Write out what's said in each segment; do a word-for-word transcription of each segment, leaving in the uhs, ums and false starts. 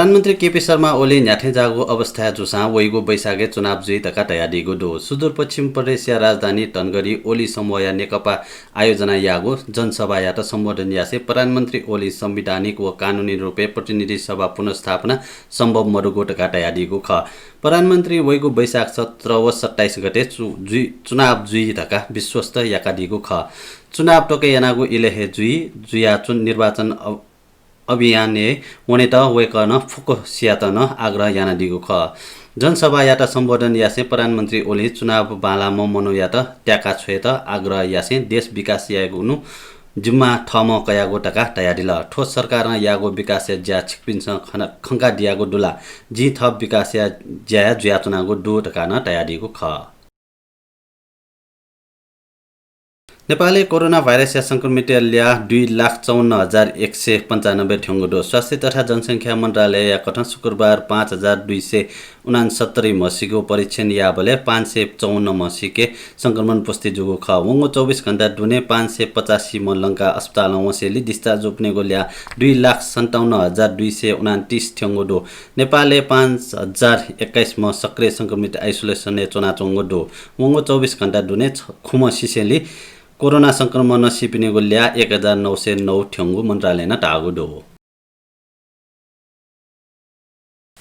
प्रधानमन्त्री केपी शर्मा ओली न्ह्याथें जाःगु अवस्थाय् जूसां वइगु वैशाखय् चुनाव जुइ धकाः धयादीगु दु। सुदूरपश्चिम प्रदेशया राजधानी धनगढी ओली समूहया नेकपा आयोजना याःगु जनसभायात सम्बोधन यासें प्रधानमन्त्री ओली संवैधानिक व कानुनी रूपय् प्रतिनिधि सभा पुनर्स्थापना सम्भव मदुगु धकाः धयादीगु खः। प्रधानमन्त्री वइगु वैशाख सत्र व सत्ताइस गते चु-, जुइ, चुनाव जुइ धकाः विश्वस्त याकादीगु खः। चुनाव तक यानागु इलय् हे जुइ, जुयाच्वन निर्वाचन अ-, अभियानय् वनेत वय्कलं फुक्कसियात नं आग्रह यानादीगु खः। जनसभायात सम्बोधन यासें प्रधानमन्त्री ओलीं चुनाव बांलाःम्ह मनूयात त्याका छ्वयेत आग्रह यासें देश विकास यायेगु नु जिम्मा थःम्हं कयागु धकाः धयादिल। थ्व सरकारं याःगु विकासया ज्या छिकपिन्सं खन-, खंकादियागु दु ला? जिं थप विकासया ज्या जुयाच्वनागु दु धकाः नं धयादीगु खः। नेपालय् कोरोना भाइरसया संक्रमितया ल्याः दुई लाख चौवन्न हजार एक सय पन्चानब्बे थ्यंगु दु। स्वास्थ्य तथा जनसंख्या मन्त्रालयया कथं शुक्रबार पाँच हजार दुई सय उनान्सत्तरी म्हसीगु परीक्षण याःबलय् पाँच सय चौवन्न म्हसीके संक्रमण पुष्टि जूगु खः। वंगु चौबिस घण्टा दुने पाँच सय पचासी म्ह लंकाः अस्पतालं वंसेंलि discharge जूपिनिगु ल्याः दुई लाख सन्ताउन्न हजार दुई सय उनान्तिस थ्यंगु दु। नेपालय् पाँच हजार एक्काइस म्ह सक्रिय संक्रमित isolation-य् च्वनाच्वंगु दु। वंगु चौबिस घण्टा दुने छ-, खुम्ह सिसेंलि कोरोना संक्रमणं सीपिनिगु ल्याः एक हजार नौ सय नौ थ्यंगु मन्त्रालयनं धाःगु दु।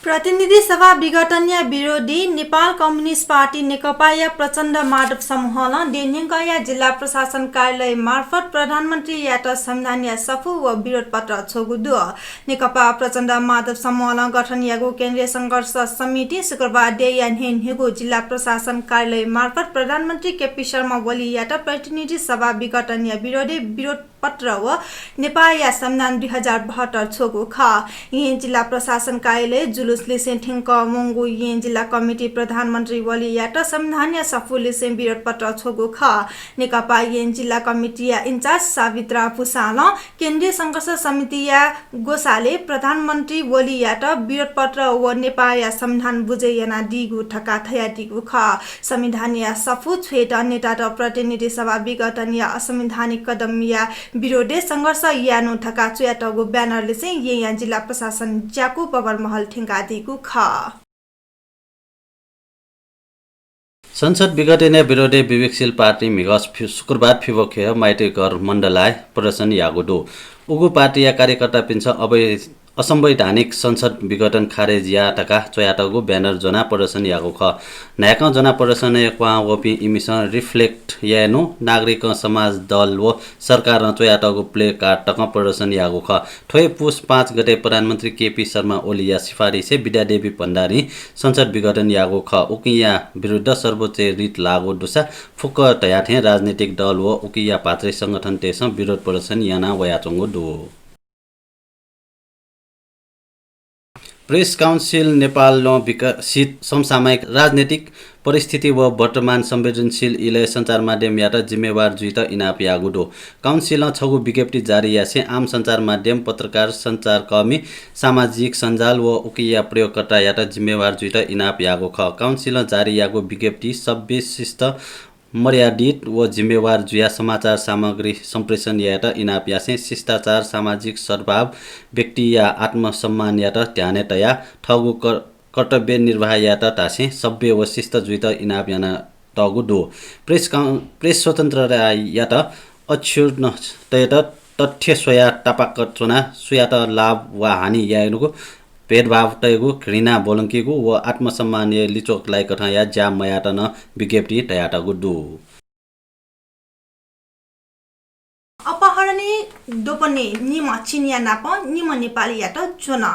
प्रतिनिधि सभा विघटनया विरोधी नेपाल कम्युनिस्ट पार्टी नेकपाया प्रचण्ड माधव समूहलं देय् न्यंकया जिल्ला प्रशासन कार्यालय मार्फत प्रधानमन्त्रीयात संविधानया सफू व विरोध पत्र छ्वःगु दु। नेकपा प्रचण्ड माधव समूहलं गठन याःगु केन्द्रीय संघर्ष समितिं शुक्रबार देय्‌या न्हय्‌न्हय्‌गू जिल्ला प्रशासन कार्यालय मार्फत प्रधानमन्त्री केपी शर्मा ओलीयात प्रतिनिधि सभा विघटनया विरोधय् विरोध पत्र व नेपाःया संविधान दुई हजार बहत्तर छ्वःगु खः। येँ जिल्ला प्रशासन कार्यालय जुलुस लिसें थ्यंक वंगु येँ जिल्ला कमिटी प्रधानमन्त्री ओलीयात संविधानया सफू लिसें विरोध पत्र छ्वःगु खः। नेकपा येँ जिल्ला कमिटीया इन्चार्ज सावित्रा भुसालं केन्द्रीय संघर्ष समितिया ग्वसालय् प्रधानमन्त्री ओलीयात विरोध पत्र व नेपाःया संविधान बुझे यानादीगु धकाः धयादीगु खः। संविधानया सफू छ्वयेत नेतात प्रतिनिधि सभा विघटनया असंवैधानिक कदमया विरोधय् संघर्ष यानु धकाः च्वयातःगु banner लिसें येँया जिल्ला प्रशासन ज्याकू बबरमहल थ्यंकादीगु खः। संसद विघटनया विरोधय् विवेकशील पार्टी म्हिगः फि-, शुक्रबार फिफोक्यः मैत्रीघर मण्डलाय् प्रदर्शन याःगु दु। उगु पार्टीया कार्यकर्तापिन्सं अवै-, असंवैधानिक संसद विघटन खारेज या धकाः च्वयातःगु banner ज्वनाः प्रदर्शन याःगु खः। न्हाय्कं ज्वनाः प्रदर्शनय् क्वहां वःपिं इमिसं Reflect यायेनु, नागरिकं समाज, दल व सरकारं च्वयातःगु placard तकं प्रदर्शन याःगु खः। थ्व हे पुस पाँच गते प्रधानमन्त्री केपी शर्मा ओलीया सिफारिसय् विद्यादेवी भण्डारीं संसद विघटन याःगु खः। उकिया विरुद्ध सर्वोच्चय् रिट लाःगु दुसा फुक्क धयाथें राजनैतिक दल व उकिया भातृ संगठनतय्सं विरोध प्रदर्शन याना वयाच्वंगु दु। प्रेस काउन्सिल नेपालं विकसित समसामयिक राजनैतिक परिस्थिति व वर्तमान संवेदनशील इलय् सञ्चार माध्यमयात जिम्मेवार जुइत इनाप याःगु दु। काउन्सिलं छगू विज्ञप्ति जारी यासें आम सञ्चार माध्यम, पत्रकार, सञ्चारकर्मी, सामाजिक सञ्जाल व उकिया प्रयोगकर्तायात जिम्मेवार जुइत इनाप याःगु खः। काउन्सिलं जारी याःगु विज्ञप्ति सभ्य, शिष्ट, मर्यादित व जिम्मेवार जुयाः समाचार सामग्री सम्प्रेषण यायेत इनाप यासें शिष्टाचार, सामाजिक सद्भाव, व्यक्तिया आत्मसम्मानयात ध्यानय् तयाः थःगु कर-, कर्तव्य निर्वाह यायेत धासें सभ्य व शिष्ट जुइत इनाप यानातःगु दु। प्रेस काउ-, प्रेस स्वतन्त्रतायात अक्षुण्ण तयेत तथ्य स्वयाः तापाक च्वनाः सुयात लाभ वा हानि यायेनुगु भेदभाव तयेगु, घृणा ब्वलंकीगु व आत्मसम्मानय् लिच्वः लाइकथंया ज्या मयायेत नं विज्ञप्तिं धयातःगु दु। अपहरणय् द्वपनय् निम्ह चिनियाँ नाप निम्ह नेपालीयात ज्वन।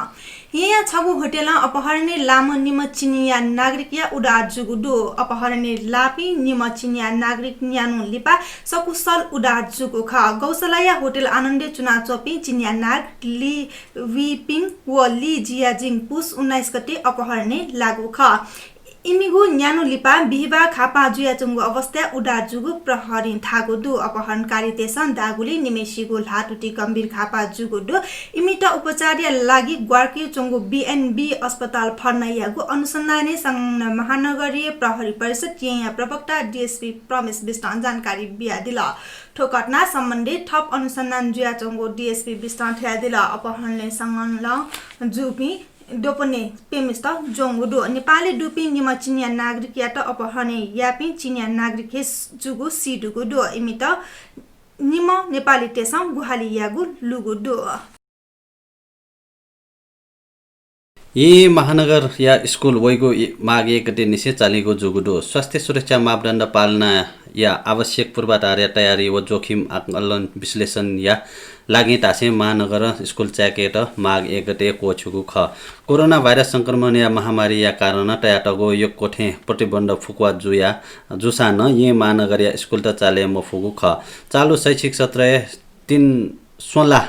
येँया छगू होटलं अपहरणय् लाःम्ह निम्ह चिनियाँ नागरिकया उद्धार जूगु दु। अपहरणय् लाःपिं निम्ह चिनियाँ नागरिक न्यान्हु लिपा सकुशल उद्धार जूगु खः। गौशालाया होटल आनन्दय् च्वनाच्वंपिं चिनियाँ नागरिक ली वीपिङ व ली जियाजिङ पुस उन्नाइस गते अपहरणय् लाःगु खः। इमिगु न्यान्हु लिपा बिहिबाः घाःपाः जुयाच्वंगु अवस्थाय् उद्धार जूगु प्रहरीं धाःगु दु। अपहरणकारीतय्सं धाःगुलिं निम्हय्सिगु ल्हातुति गम्भीर घाःपाः जूगु दु। इमित उपचारया लागि ग्वाराक्यु च्वंगु बीएनबी अस्पताल भर्ना याःगु अनुसन्धानय् संलग्न महानगरीय प्रहरी परिषद येँया प्रवक्ता डिएसपी प्रमेश बिष्टं जानकारी बियादिल। थ्व घटना सम्बन्धी थप अनुसन्धान जुयाच्वंगु डिएसपी बिष्टं धयादिल। अपहरणय् संलग्न जूपिं द्वपने प्यम्हेसित ज्वंगु दु। नेपालय् दुपिं निम्ह चिनियाँ नागरिकयात अपहरण याःपिं चिनियाँ नागरिक हे जूगु सीदुगु दु। इमित निम्ह नेपालीतय्सं ग्वाहालि याःगु लूगु दु। येँ महानगरया स्कुल वइगु इ-, माघ एक गते निसें चालीगु जूगु दु। स्वास्थ्य सुरक्षा मापदण्ड पालनाया आवश्यक पूर्वाधारया तयारी व जोखिम आकलन विश्लेषणया लागि धासें महानगरं स्कुल चाय्केत माघ एक गते क्वःछ्यूगु खः। कोरोना भाइरस संक्रमणया महामारीया कारणं तयातःगु यक्व थें प्रतिबन्ध फुक्वा जुया, जूसां नं येँ महानगरया स्कुलत चाले मफुगु खः। चालु शैक्षिक सत्रय् तीन स्वला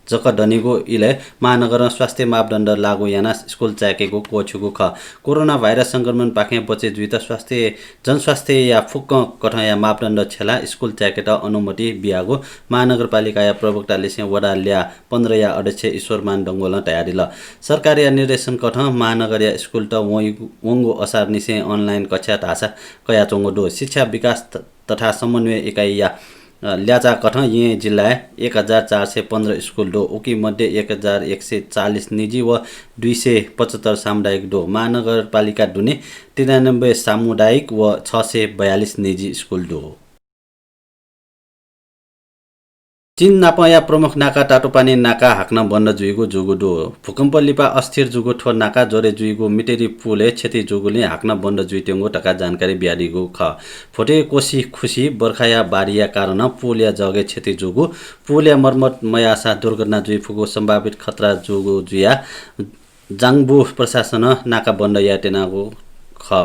जक दनिगु इलय् महानगरं स्वास्थ्य मापदण्ड लागू यानाः स्कुल चाय्केगु क्वःछ्यूगु खः। कोरोना भाइरस संक्रमणपाखें बचे जुइत स्वास्थ्य, जनस्वास्थ्यया फुक्क कथंया मापदण्ड छ्यलाः स्कुल चाय्केत अनुमति बियागु महानगरपालिकाया प्रवक्तालिसें वडा ल्याः पन्ध्रया अध्यक्ष ईश्वरमान डंगोलं धयादिल। सरकारया निर्देशन कथं महानगरया स्कुलत वइगु, वंगु असारनिसें online कक्षा धाःसा कयाच्वंगु दु। शिक्षा विकास त-, तथा समन्वय इकाइया, अ, ल्याचाकथं येँ जिल्लाय् एक हजार चार सय पन्ध्र स्कुल दु। उकी मध्ये एक हजार एक सय चालिस निजी व दुई सय पचहत्तर सामुदायिक दु। महानगरपालिका दुने तिरानब्बे सामुदायिक व छ सय बयालिस निजी स्कुल दु। चीन नापंया प्रमुख नाका तातोपानी नाका हाकनं बन्द जुइगु जूगु दु। भूकम्प लिपा अस्थिर जूगु थ्व नाका ज्वरे जुइगु मितेरी पुलय् क्षति जूगुलिं हाकनं बन्द जुइत्यंगु धकाः जानकारी बियादीगु खः। भोटे कोसी खुसी बर्खाया बाढीया कारणं पुलया जगय् क्षति जूगु, पुलया मर्मत मयाःसा दुर्घटना जुइफुगु सम्भावित खतरा जूगु जुयाः जाङबु प्रशासनं नाका बन्द यायेत्यनागु खः।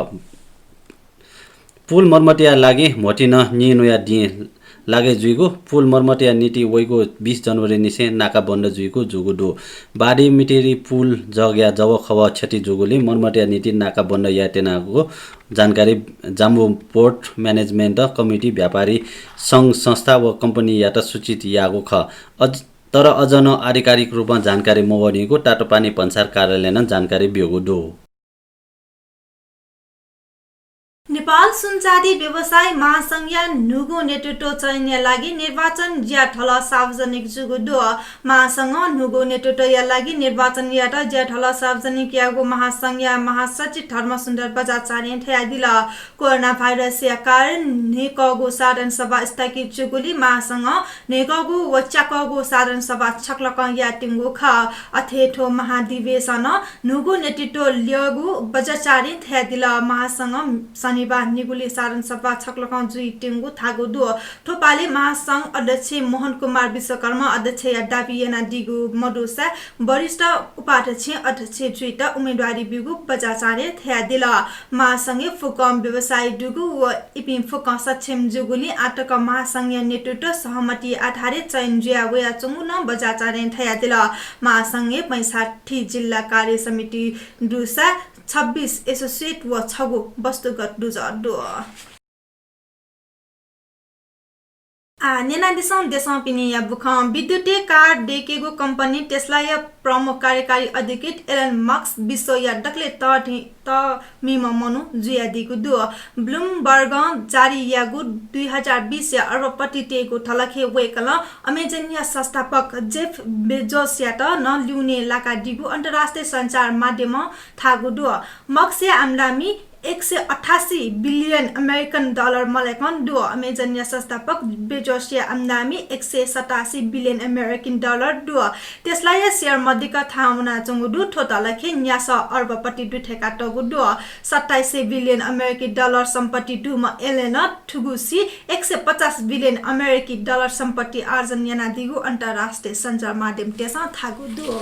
पुल मर्मतया लागि म्होतिं निन्हुया दिं लागे जुइगु, पुल मर्मतया निंतिं वइगु बिस जनवरीनिसें नाका बन्द जुइगु जूगु दु। बाढी मितेरी पुल जगया जवखव क्षति जूगुलिं मर्मतया निंतिं नाका बन्द यायेत्यनागु जानकारी जाम्बु पोर्ट म्यानेजमेन्ट कमिटी, व्यापारी संघ संस्था व कम्पनीयात सूचित याःगु खः। अझ, तर अझ नं आधिकारिक रूपं जानकारी मवनीगु तातोपानी भन्सार कार्यालयनं जानकारी ब्यूगु दु। नेपाल सुनचाँदी व्यवसायी महासंघया न्हूगु नेतृत्व चयनया लागि निर्वाचन ज्याथल सार्वजनिक जूगु दु। महासंघं न्हूगु नेतृत्वया लागि निर्वाचन यायेत ज्याथल सार्वजनिक याःगु महासंघया महासचिव धर्मसुन्दर बज्राचार्यं धयादिल। कोरोना भाइरसया कारण न्हय्कःगु साधारण सभा स्थगित जूगुलिं महासंघं न्हय्कःगु व च्याकःगु साधारण सभा छकलकं यायेत्यंगु खः। अथे थ्व महाधिवेशनं न्हूगु नेतृत्व ल्यःगु बज्राचार्यं धयादिल। महासंघं शनिबार निगुलिं साधारण सभा छकलकं जुइत्यंगु धाःगु दु। थ्व पालि महासंघ अध्यक्ष मोहन कुमार विश्वकर्मा अध्यक्षया दाबी यानादीगु मदुसा वरिष्ठ उपाध्यक्षं अध्यक्ष जुइत उम्मेदवारी ब्यूगु बज्राचार्यं धयादिल। महासंघय् फुक्कं व्यवसायी दुगु व इपिं फुक्कं सक्षम जूगुलिं आःतक महासंघया नेतृत्व सहमति आधारय् चयन जुया वयाच्वंगु नं बज्राचार्यं धयादिल। महासंघय् पैंसठ्ठी जिल्ला कार्य समिति दुसा छब्बीस associate व छगू वस्तुगत दुजः दु। आः न्यनादिसँ देशं पिनेया बुखँ। विद्युतीय कार दय्केगु कम्पनी Tesla-या प्रमुख कार्यकारी अधिकृत Elon Musk विश्वया दकले तःधि-, तःमिम्ह मनू जुयादीगु दु। Bloomberg-ं जारी याःगु दुई हजार बीस-या अरबपति तयेगु तलखय् वय्कलं Amazon-या संस्थापक Jeff Bezos-यात नं ल्यूने लाकादीगु अन्तर्राष्ट्रिय सञ्चार माध्यमं धाःगु दु। Musk-या आम्दानी एक सय अठासी billion American dollar मलाकं दु। Amazon-या संस्थापक Bezos-या आम्दानी एक सय सतासी billion American dollar दु। Tesla-या share मदिक्क थाहां वनाच्वंगु दु। थ्व तलखय् न्यासः अरबपति दुथ्याकातःगु दु। सत्ताइस सय billion American dollar सम्पत्ति दुम्ह Elon-नं थुगुसी एक सय पचास billion American dollar सम्पत्ति आर्जन यानादीगु अन्तर्राष्ट्रिय सञ्चार माध्यमतय्सं धाःगु दु।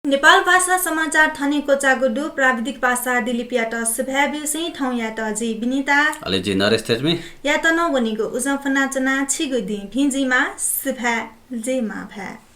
नेपाल भाषा समाचार थन हे क्वचाःगु दु। प्राविधिक पासा दिलीपयात सुभाय् ब्यूसें थौंयात जि विनिता। अले जि नरेश थेच्मी। यात नं वनीगु उजं फ्वनाच्वना। छिगु दिं भिं जुइमा। सुभाय्। जय मांभाय्।